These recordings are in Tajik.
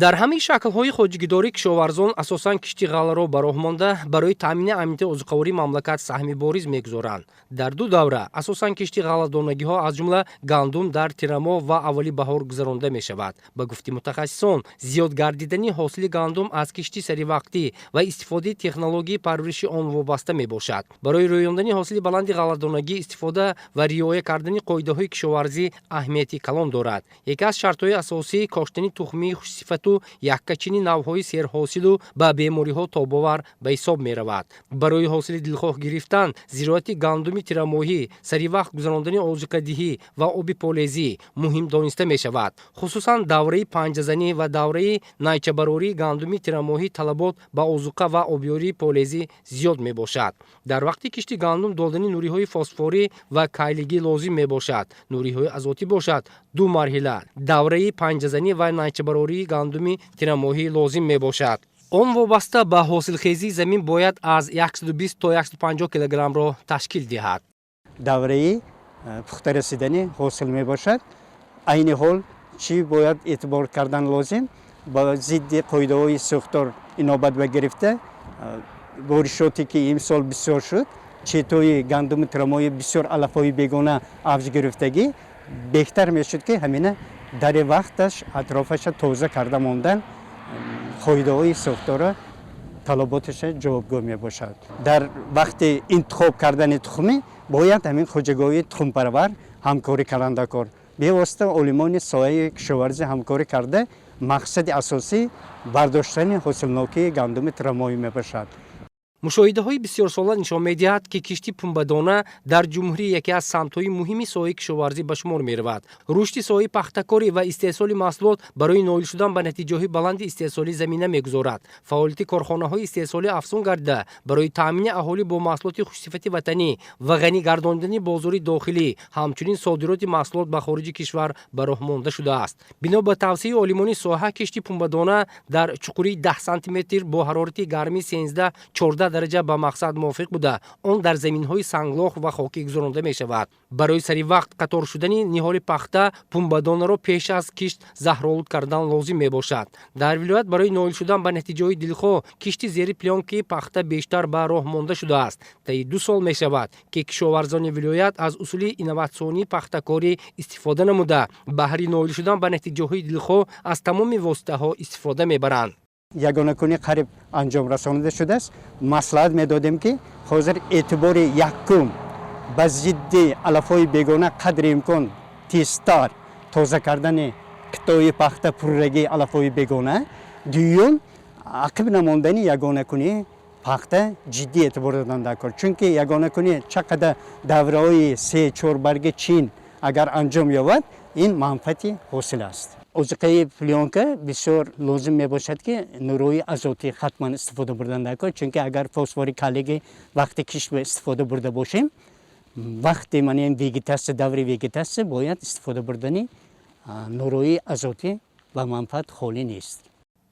Дар ҳамаи шаклҳои хоҷагидорӣ кишоварзон асосан кишти ғалларо ба роҳ монда, барои таъмини амнияти озуқавории мамлакат саҳми бориз мегузоранд. Дар ду давра асосан кишти ғалладонагиҳо, аз ҷумла гандум, дар тирамоҳ ва аввали баҳор гузаронда мешавад. Ба гуфти мутахассисон, зиёд гардидани ҳосили гандум аз кишти саривақтӣ ва истифодаи технологияи парвариши он вобаста мебошад. Барои рӯёндани ҳосили баланди ғалладонагӣ истифода ва риоя кардани қоидаҳои кишоварзӣ аҳамияти калон дорад. Яке аз шартҳои асосӣ коштани тухмии хушсифату яккачини навъҳои серҳосилу ба бемориҳо тобовар ба ҳисоб меравад. Барои ҳосили дилхоҳ гирифтан зироати гандуми тирамоҳӣ саривақт гузарондани озуқадиҳӣ ва оби полезӣ муҳим дониста мешавад. Хусусан давраи панҷазанӣ ва давраи найчабарории гандуми тирамоҳӣ талабот ба озуқа ва обёрии полезӣ зиёд мебошад. Дар вақти кишти гандум додани нуриҳои фосфорӣ ва калийгӣ лозим мебошад. Нуриҳои азотӣ бошад, ду марҳила, давраи панҷазанӣ ва найчабарории гандуми тирамоҳӣ лозим мебошад. Он вобаста ба ҳосилхезии замин бояд аз 120 то 150 килограммро ташкил диҳад. Давраи пухта расидани ҳосил мебошад. Айни ҳол чӣ бояд эътибор кардан лозим? Ба зидди қоидаҳои сӯхтор инобат ба гирифта, боришоте ки имсол бисёр шуд, четои гандуми тирамоҳӣ бисёр алафҳои бегона авҷ гирифтагӣ, беҳтар мешуд, ки ҳамина дари вақташ атрофаша тоза карда мондан қоидаҳои сӯхтора талаботаша ҷавобгӯ мебошад. Дар вақти интихоб кардани тухмӣ бояд ҳамин хоҷагоҳи тухмпарвар ҳамкорӣ кардандакор, бевосита олимони соҳаи кишоварзӣ ҳамкорӣ карда, мақсади асосӣ бардоштани ҳосилнокии гандуми тирамоҳӣ мебошад. Мушоҳидаҳои бисёрсола нишон медиҳад, ки кишти пумбадона дар ҷумҳурӣ яке аз самтҳои муҳими соҳаи кишоварзӣ ба шумор меравад. Рушди соҳаи пахтакорӣ ва истеҳсоли маҳсулот барои ноил шудан ба натиҷаҳои баланди истеҳсолӣ замина мегузорад. Фаъолияти корхонаҳои истеҳсолӣ афзун гардида, барои таъмини аҳолӣ бо маҳсулоти хушсифати ватанӣ ва ғанӣ гардондани бозори дохилӣ, ҳамчунин содироти маҳсулот ба хориҷи кишвар ба роҳ монда шудааст. Бино ба тавсияи олимони соҳа, кишти пумбадона дар чуқурии 10 сантиметр бо ҳарорати гармӣ 13-14 дараҷа ба мақсад мувофиқ буда, он дар заминҳои санглох ва хокӣ гузаронда мешавад. Барои сари вақт қатор шудани ниҳоли пахта пумбадонаро пеш аз кишт заҳролуд кардан лозим мебошад. Дар вилоят барои ноил шудан ба натиҷаҳои дилхоҳ кишти зери плёнкаи пахта бештар ба роҳ монда шудааст. Таи 2 сол мешавад, ки кишоварзони вилоят аз усули инноватсионии пахтакорӣ истифода намуда, баҳри ноил шудан ба натиҷаҳои дилхоҳ аз тамоми воситаҳо истифода мебаранд. Ягонакунӣ қариб анҷом расонида шудааст. Маслиҳат медодем, ки ҳозир эътибори якум ба зидди алафҳои бегона қадри имкон тезтар тоза кардани қитои пахта, пуррагии алафҳои бегона, дуюм, ақиб намондани ягонакунии пахта ҷиддӣ эътибор додан дар кор, чунки ягонакунӣ чақадар давраҳои се чор барги чин агар анҷом ёбад, ин манфаати ҳосил аст. Озиқаи плёнка бисёр лозим мебошад, ки нурҳои азотӣ ҳатман истифода бурдан дар кор, чунки агар фосфори калиги вақти кишт истифода бурда бошем, вақти манем вегетатсия, даври вегетатсия бояд истифода бурдани нурҳои азотӣ ба манфаат холӣ нест.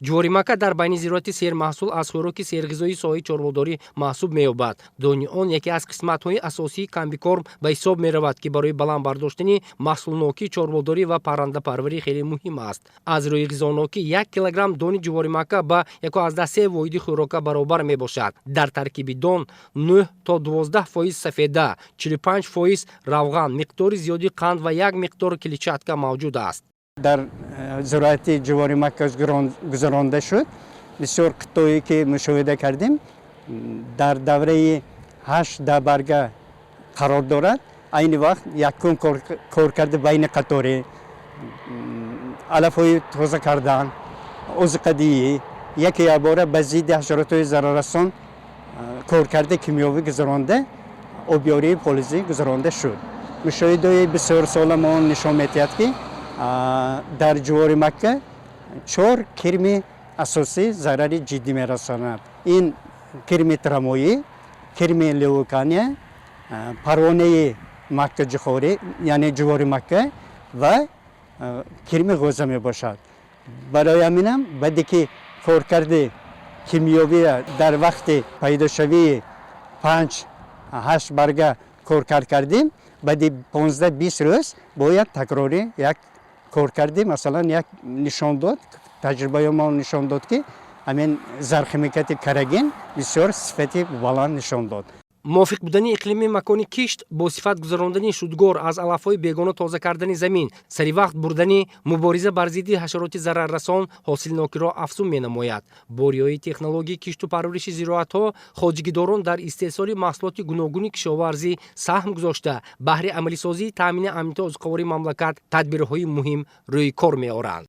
Ҷуворимакка дар байни зироати сермаҳсул аз хӯроки серғизои соҳаи чорводорӣ маҳсуб меёбад. Дони он яке аз қисматҳои асосии комбикорм ба ҳисоб меравад, ки барои баланд бардоштани маҳсулнокии чорводорӣ ва паррандапарварӣ хеле муҳим аст. Аз рӯи ғизонокӣ 1 килограмм дони ҷуворимакка ба 1,3 воҳиди хӯрока баробар мебошад. Дар таркиби дон 9 то 12% сафеда, 45% равған, миқдори зиёди қанд ва як миқдор клетчатка мавҷуд аст. Дар зироати ҷуворимакка гузаронда шуд, бисёр қитое ки мушоҳида кардем, дар давраи 8-10 барга қарор дорад. Айни вақт якум коркарди байни қаторӣ, алафҳои тоза кардан, озиқадиҳӣ, яке якбора ба зидди ҳашаротҳои зараррасон коркарди кимиёвӣ гузаронда, обёрии полизӣ гузаронда шуд. Мушоҳидаҳои бисёрсола мо нишон медиҳад, ки дар ҷуворимакка чор кирми асосӣ зарари ҷиддӣ мерасонад. Ин кирми тирамоӣ, кирми леукания, парвонаи макка ҷухорӣ, яъне ҷуворимакка, ва кирми ғӯза мебошад. Барои ҳаминам баъде ки коркарди кимиёвия дар вақти пайдошавии 5-8 барга коркард кардем, баъди 15-20 рӯз бояд такрорӣ як коркарди, масалан, як нишон дод. Таҷрибаи мо нишон дод, ки ҳамин зархимикати караген бисёр сифати баланд нишон дод. Мувофиқ будани иқлими макони кишт, бо сифат гузарондани шудгор, аз алафҳои бегона тоза кардани замин, саривақт бурдани мубориза бар зидди ҳашароти зараррасон ҳосилнокиро афзун менамояд. Бо риояи технологияи кишту парвариши зироатҳо хоҷагидорон дар истеҳсоли маҳсулоти гуногуни кишоварзӣ саҳм гузошта, баҳри амалисозии таъмини амнияти озуқавории мамлакат тадбирҳои муҳим рӯи кор меоранд.